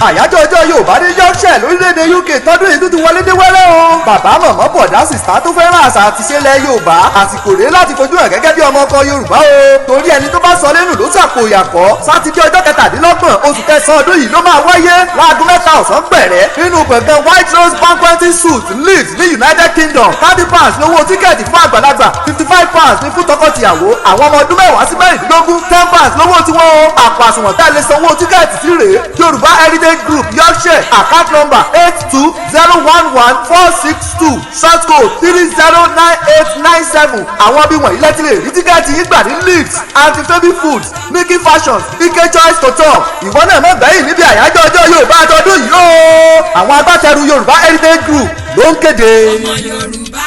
Àyájọ́ ọjọ́ Yorùbá ní Yorkshire lórílẹ̀‐èdè UK tọdún yìí tún ti wọlé dé wẹ́rẹ́ o. Bàbá, mọ̀mọ́, bọ̀dá, sister tó fẹ́ràn àṣà àti ìṣẹ̀lẹ̀ Yorùbá, àsìkò rèé láti fojú hàn gẹ́gẹ́ bí ọmọ ọkọ Yorùbá o, torí ẹni tó bá sọ lẹ́nu ló ṣàkóyàkọ́. Sátidé, ọjọ́ 27 oṣù kẹsàn-án ọdún yìí ló máa wáyé láago 3 ọ̀sán gbẹ̀rẹ́ nínú gbọ̀ngàn White Rose Banqueting Suite, Leeds ní United Kingdom. £30 lówó tíkẹ́ẹ̀tì fún àgbàlagbà, £55 ní fún tọkọtìyàwó. Àwọn ọmọ ọdún 10 sí 16, £10 lówó tiwọn o. Àpò àsùnwọ̀n tá a lè sanwó tíkẹ́ẹ̀tì sí rèé: Yorùbá Heritage Group, Yorkshire, account number 82011462, sort code 309897. Àwọn bí wọ̀nyí lẹ́tí lè rí tíkẹ́ẹ̀tì yín gbà ní Leeds: Aunty Fabi Foods, Mickey Fashions, Ike Choice Couture. Ìwọ náà má gbẹ̀yìn níbi àyájọ́ ọjọ́ Yorùbá àtọ́dún yìí o. Àwọn agbátẹrù Yorùbá Heritage Group ló ń kéde. Ọmọ Yorùbá.